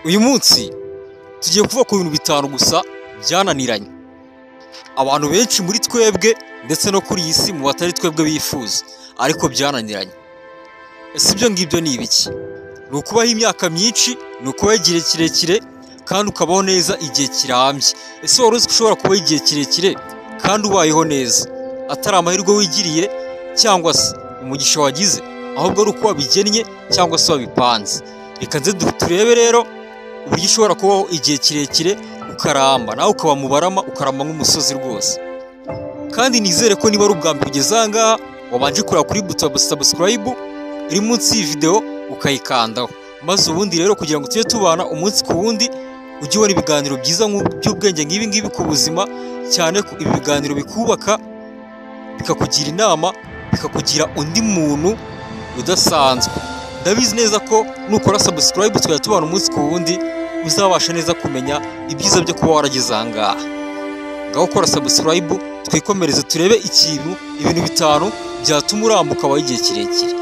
Uyu munsi tugiye kuvuga ku bintu bitanu gusa byananiranye abantu benshi muri twebwe ndetse no kuri iyi si mu batari twebwe bifuza, ariko byananiranye. Ese ibyo ngibyo ni ibiki? Ni ukubaho imyaka myinshi, ni ukubaho igihe kirekire kandi ukabaho neza igihe kirambye. Ese wari uzi ko ushobora kubaho igihe kirekire kandi ubayeho neza, atari amahirwe wigiriye cyangwa se umugisha wagize, ahubwo ari uko wabigennye cyangwa se wabipanze? Reka nze turebe rero uburyo ushobora kubaho igihe kirekire ukaramba, nawe ukaba mu barama, ukaramba nk'umusozi rwose. Kandi nizere ko niba ari ubwa mbere ugeze aha ngaha, wabanje kureba kuri buto ya subscribe iri munsi y'iyi video ukayikandaho, maze ubundi rero kugira ngo tujye tubana umunsi ku wundi, ujye ubona ibiganiro byiza by'ubwenge nk'ibi ngibi ku buzima, cyane ko ibi biganiro bikubaka, bikakugira inama, bikakugira undi muntu udasanzwe. Ndabizi neza ko nukora subscribe tukajya tubana umunsi ku wundi, uzabasha neza kumenya ibyiza byo kuba warageze aha ngaha. Ngaho ukora subscribe, twikomereze turebe ikintu, ibintu bitanu byatuma urambuka ukabaho igihe kirekire.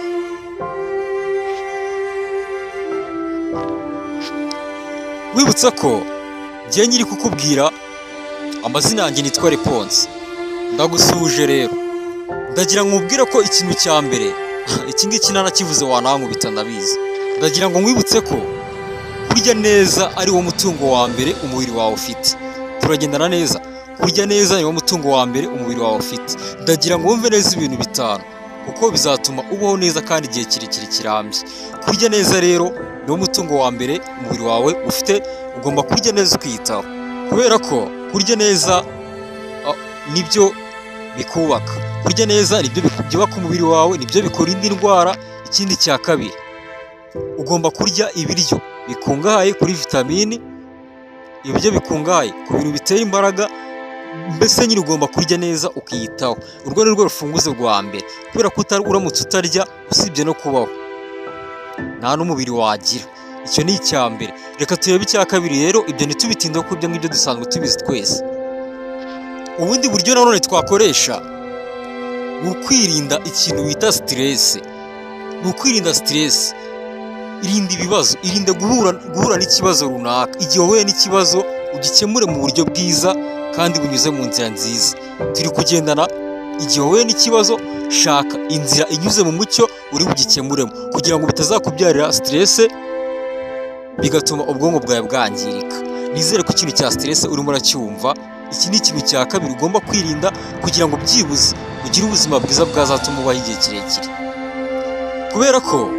Wibutsa ko njye nyiri kukubwira amazina yanjye nitwa Reponse. Ndagusuhuje rero. Ndagira ngo nkubwire ko ikintu cya mbere, iki ngiki nanakivuze wanankubita ndabizi. Ndagira ngo nkwibutse ko kurya neza ari wo mutungo wa mbere umubiri wawe ufite. Turagendana neza. Kurya neza ni wo mutungo wa mbere umubiri wawe ufite. Ndagira ngo wumve neza ibintu bitanu, kuko bizatuma ubaho neza kandi igihe kirekire kirambye. Kurya neza rero ni wo mutungo wa mbere umubiri wawe ufite, ugomba kurya neza ukiyitaho. Kubera ko kurya neza nibyo bikubaka. Kurya neza nibyo byubaka umubiri wawe, nibyo bikurinda indwara. Ikindi cya kabiri, ugomba kurya ibiryo bikungahaye kuri vitamini, ibiryo bikungahaye ku bintu bitera imbaraga, mbese nyine ugomba kurya neza ukiyitaho. Urwo ni rwo rufunguzo rwa mbere, kubera ko uramutse utarya usibye no kubaho nta n'umubiri wagira. Icyo ni icya mbere. Reka turebe icya kabiri rero, ibyo ntitubitindeho kuko ibyo ngibyo dusanzwe tubizi twese. Ubundi buryo nanone twakoresha ni ukwirinda ikintu bita stress. Ni ukwirinda stress. Irinde ibibazo, irinde guhura n'ikibazo runaka. Igihe wahuye n'ikibazo ugikemure mu buryo bwiza kandi bunyuze mu nzira nziza. Turi kugendana, igihe wahuye n'ikibazo shaka inzira inyuze mu mucyo uri bugikemuremo, kugira ngo bitazakubyarira stress bigatuma ubwonko bwawe bwangirika. Nizere ko ikintu cya stress urimo uracyumva. Iki ni ikintu cya kabiri ugomba kwirinda kugira ngo byibuze ugire ubuzima bwiza bwazatuma ubaho igihe kirekire. Kubera ko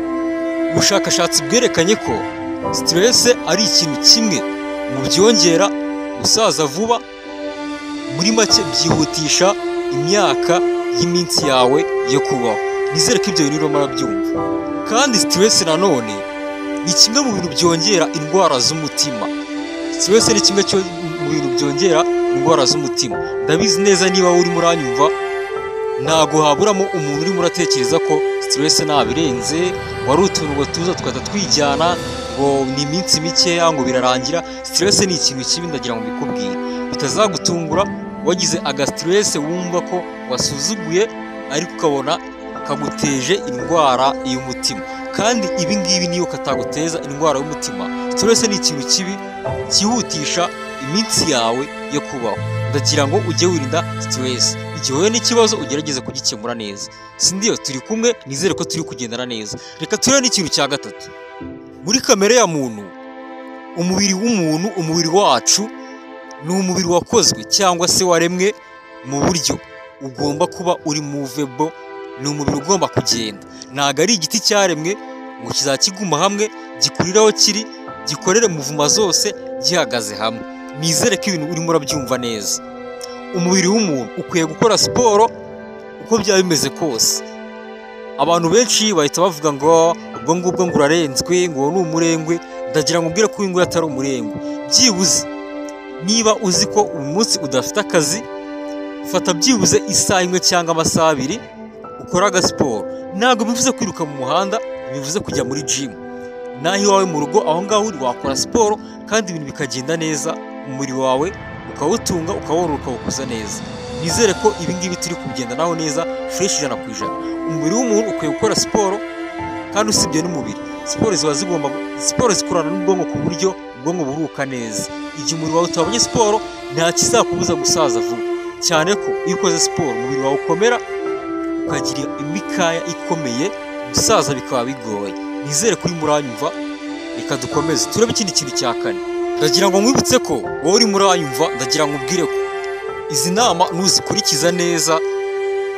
ubushakashatsi bwerekanye ko stress ari ikintu kimwe mu byongera gusaza vuba, muri make byihutisha imyaka y'iminsi yawe yo kubaho. Nizere ko ibyo bintu urimo urabyumva. Kandi stress nanone ni kimwe mu bintu byongera indwara z'umutima. Stress ni kimwe mu bintu byongera indwara z'umutima. Ndabizi neza niba urimo uranyumva, ntago haburamo umuntu urimo uratekereza ko stress nabirenze, wari utuntu ngo tuza tugahita twijyana, ngo ni iminsi mikeya ngo birarangira. Stress ni ikintu kibi, ndagira ngo mbikubwire, bitazagutungura wagize aga stress wumva ko wasuzuguye, ariko ukabona kaguteje indwara y'umutima. Kandi ibi ngibi niyo kataguteza indwara y'umutima. Stress ni ikintu kibi cyihutisha iminsi yawe yo kubaho. Ndagira ngo ujye wirinda stress. Igihe uhuye n'ikibazo ugerageze kugikemura neza. Sindiyo turi kumwe, nizere ko turi kugendana neza. Reka turebe n'ikintu cya gatatu. Muri kamere ya muntu, umubiri w'umuntu, umubiri wacu ni umubiri wakozwe cyangwa se waremwe mu buryo ugomba kuba uri movable, ni umubiri ugomba kugenda. Ntabwo ari igiti cyaremwe ngo kizakiguma hamwe, gikurire aho kiri, gikorere muvuma zose gihagaze hamwe. Nizere ko ibintu urimo urabyumva neza. Umubiri w'umuntu ukwiye gukora siporo uko byaba bimeze kose. Abantu benshi bahita bavuga ngo ubwo ngubwo ngo urarenzwe, ngo ni umurengwe. Ndagira ngo ubwire ko uyu nguyu atari umurengwe. Byibuze niba uzi ko uyu munsi udafite akazi, fata byibuze isaha imwe cyangwa amasaha abiri ukore agasiporo. Ntabwo bivuze kwiruka mu muhanda, bivuze kujya muri gym. Naho iwawe mu rugo aho ngaho uri wakora siporo kandi ibintu bikagenda neza, umubiri wawe ukawutunga, ukaworoka, ukawukuza neza. Nizere ko ibi ngibi turi kubigendanaho neza fresh 100%. Umubiri w'umuntu ukwiye gukora siporo, kandi usibye n'umubiri, Siporo ziba zigomba, siporo zikorana n'ubwonko ku buryo ubwonko buruhuka neza. Igihe umubiri wawe utabonye siporo, nta kizakubuza gusaza vuba, cyane ko iyo ukoze siporo umubiri wawe ukomera, ukagira imikaya ikomeye, gusaza bikaba bigoye. Nizere ko urimo uranyumva. Reka dukomeze turebe ikindi kintu cya kane. Ndagira ngo nkwibutse ko wowe urimo uranyumva, ndagira ngo ubwire ko izi nama nuzikurikiza neza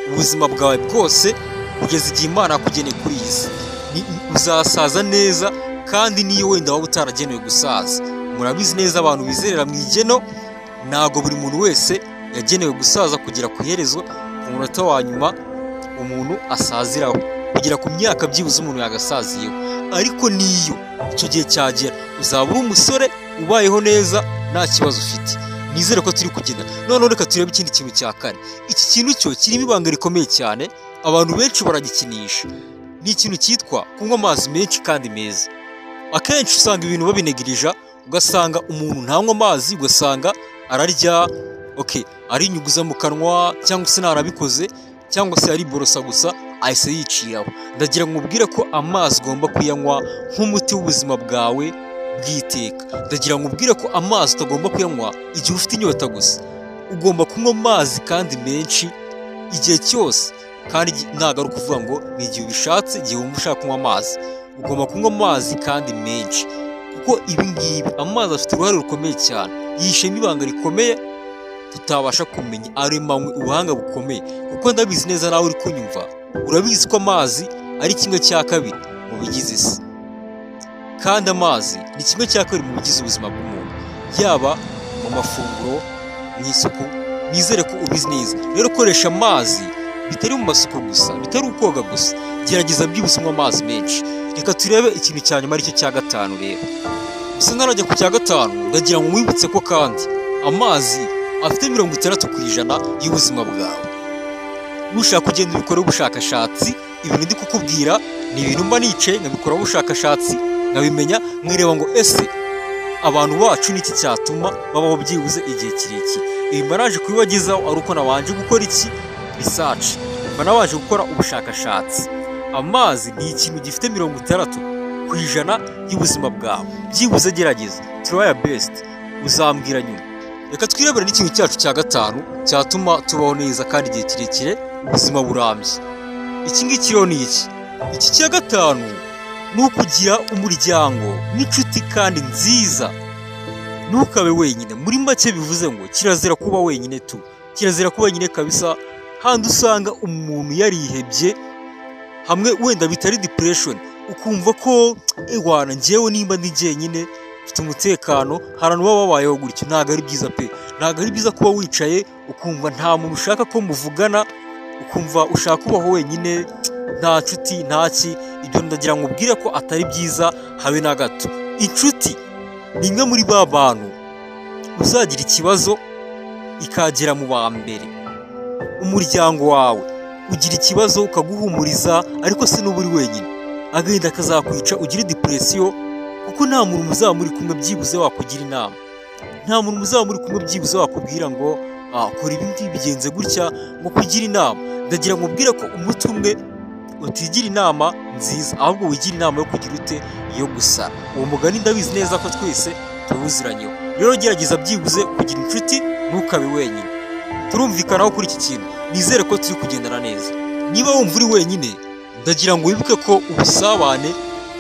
ubuzima bwawe bwose kugeza igihe Imana yakugeneye kuri iyi si, uzasaza neza. Kandi niyo wenda waba utaragenewe gusaza, murabizi neza abantu bizerera mu igeno, ntabwo buri muntu wese yagenewe gusaza kugera ku iherezo, ku munota wa nyuma umuntu asaziraho, kugera ku myaka byibuze umuntu yagasaziyeho. Ariko niyo icyo gihe cyagera, uzaba uri umusore ubayeho neza, nta kibazo ufite. Nizere ko turi kugenda. Noneho reka turebe ikindi kintu cya kane. Iki kintu cyo kirimo ibanga rikomeye cyane, abantu benshi baragikinisha. Ni ikintu cyitwa kunywa amazi menshi kandi meza. Akenshi usanga ibintu babinegirija, ugasanga umuntu ntanywa amazi, ugasanga ararya, okay, arinyuguza mu kanwa, cyangwa se ntarabikoze, cyangwa se ariborosa gusa ahise yiciraho. Ndagira ngo nkubwire ko amazi ugomba kuyanywa nk'umuti w'ubuzima bwawe bw'iteka. Ndagira ngo nkubwire ko amazi utagomba kuyanywa igihe ufite inyota gusa. Ugomba kunywa amazi kandi menshi igihe cyose, kandi ntabwo ari ukuvuga ngo ni igihe ubishatse, igihe wumva ushaka kunywa amazi. Ugomba kunywa amazi kandi menshi, kuko ibi ngibi, amazi afite uruhare rukomeye cyane, yihishemo ibanga rikomeye tutabasha kumenya, aremanywe ubuhanga bukomeye. Kuko ndabizi neza nawe uri kunyumva, urabizi ko amazi ari 2/3 mu bigize isi, kandi amazi ni 2/2 mu bigize ubuzima bw'umuntu, yaba mu mafunguro, mu isuku. Nizere ko ubizi neza. Rero koresha amazi bitari mu masuku gusa, bitari ukoga gusa, gerageza byibuze unywa amazi menshi. Reka turebe ikintu cya nyuma, aricyo cya gatanu. Rero gusa ntarajya ku cya gatanu, ndagira ngo mwibutse ko kandi amazi afite 60% y'ubuzima bwawe. Nushaka kugenda ubikore ubushakashatsi, ibintu ndi kukubwira ni ibintu mba nicaye nkabikoraho ubushakashatsi, nkabimenya, nkareba ngo ese abantu bacu niki cyatuma babaho byibuze igihe kirekire. Ibi mba naje kubibagezaho ari uko nabanje gukora iki? Research. Mba nabanje gukora ubushakashatsi. Amazi ni ikintu gifite 60% y'ubuzima bwawe. Byibuze gerageza, try your best, uzambwira nyuma. Reka twirebere n'ikintu cyacu cya gatanu cyatuma tubaho neza kandi igihe kirekire, ubuzima burambye. Iki ngiki rero ni iki? Iki cya gatanu ni ukugira umuryango n'inshuti kandi nziza. Ntukabe wenyine. Muri make bivuze ngo kirazira kuba wenyine tu, kirazira kuba wenyine kabisa. Handi usanga umuntu yarihebye, hamwe wenda bitari depression, ukumva ko ewana njyewe nimba ndi jyenyine mfite umutekano. Hari abantu baba babayeho gutyo, ntabwo ari byiza pe. Ntabwo ari byiza kuba wicaye ukumva nta muntu ushaka ko muvugana, ukumva ushaka kubaho wenyine, nta nshuti, nta ki. Ibyo ndagira ngo ubwire ko atari byiza habe na gato. Inshuti ni imwe muri ba bantu uzagira ikibazo ikagera mu ba mbere. Umuryango wawe ugira ikibazo ukaguhumuriza, ariko se n'uba uri wenyine agahinda kazakwica, ugire depression, kuko nta muntu muzaba muri kumwe byibuze wakugira inama, nta muntu muzaba muri kumwe byibuze wakubwira ngo kora ibi ngibi, bigenze gutya, ngo kugira inama. Ndagira ngo ubwire ko umuti umwe utigira inama nziza, ahubwo wigira inama yo kugira ute? Yo gusara. Uwo mugani ndabizi neza ko twese tuwuziranyeho. Rero gerageza byibuze kugira inshuti, ntukabe wenyine. Turumvikanaho kuri iki kintu? Nizere ko turi kugendana neza. Niba wumva uri wenyine, ndagira ngo wibuke ko ubusabane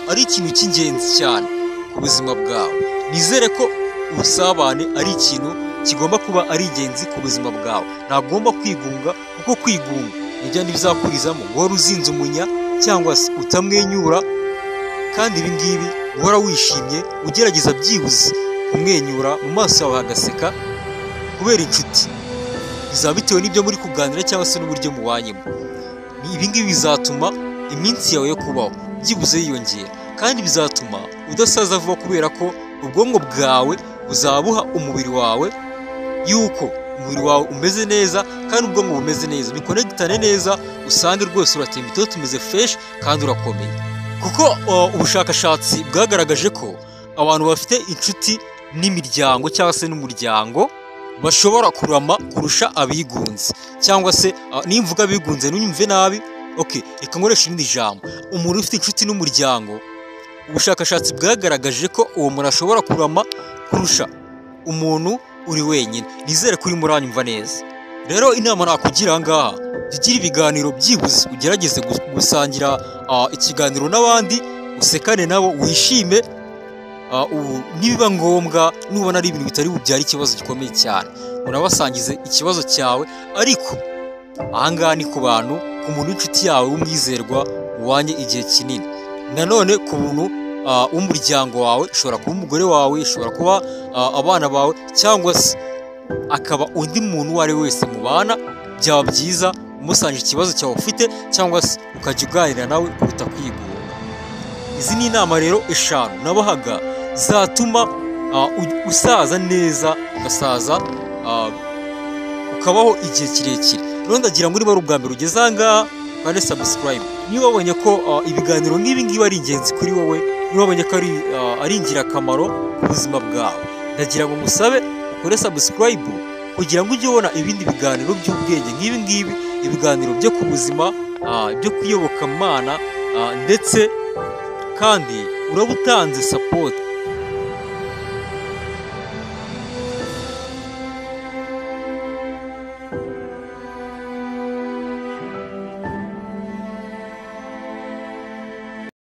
ari ikintu cy'ingenzi cyane ku buzima bwawe. Nizere ko ubusabane ari ikintu kigomba kuba ari ingenzi ku buzima bwawe. Ntagomba kwigunga, kuko kwigunga nibyo bizakurizamo guhora uzinze umunya cyangwa se utamwenyura. Kandi ibi ngibi, guhora wishimye, ugerageza byibuze kumwenyura, mu maso yawe hagaseka kubera inshuti, bizaba bitewe n'ibyo muri kuganira cyangwa se n'uburyo mubanyemo. Ibi ngibi bizatuma iminsi yawe yo kubaho byibuze yiyongera, kandi bizatuma udasaza vuba, kubera ko ubwonko bwawe buzabuha umubiri wawe yuko umubiri wawe umeze neza kandi ubwonko bumeze neza, bikonegitane neza, usange rwose uratemba itoto, tumeze fresh kandi urakomeye. Kuko ubushakashatsi bwagaragaje ko abantu bafite inshuti n'imiryango cyangwa se n'umuryango bashobora kurama kurusha abigunze, cyangwa se nimvuga abigunze ntunyumve nabi, okay, reka nkoreshe irindi jambo. Umuntu ufite inshuti n'umuryango Ubushakashatsi bwagaragaje ko uwo muntu ashobora kurama kurusha umuntu uri wenyine. Nizere ko urimo uranyumva neza. Rero inama nakugira aha ngaha, jya ugira ibiganiro, byibuze ugerageze gusangira ikiganiro n'abandi, usekane nabo, wishime. Ubu nibiba ngombwa, nubona ari ibintu bitari bubyare ikibazo gikomeye cyane, unabasangize ikibazo cyawe. Ariko ahangaha ni ku bantu, ku muntu w'inshuti yawe w'umwizerwa mubanye igihe kinini. Nanone ku muntu w'umuryango wawe, ishobora kuba umugore wawe, ishobora kuba abana bawe, cyangwa se akaba undi muntu uwo ari we wese mubana. Byaba byiza umusangije ikibazo cyawe ufite, cyangwa se ukajya uganira nawe kuruta kwigunga. Izi ni inama rero 5 nabahaga zatuma usaza neza, ugasaza ukabaho igihe kirekire. Rero ndagira ngo niba ari ubwa mbere ugeze aha ngaha, ukande subscribe. Niba wabonye ko ibiganiro nk'ibi ngibi ari ingenzi kuri wowe, niba wabonye ko ari ingirakamaro ku buzima bwawe, ndagira ngo ngusabe ukore subscribe kugira ngo ujye ubona ibindi biganiro by'ubwenge nk'ibi ngibi, ibiganiro byo ku buzima, byo kuyobokamana, ndetse kandi uraba utanze support.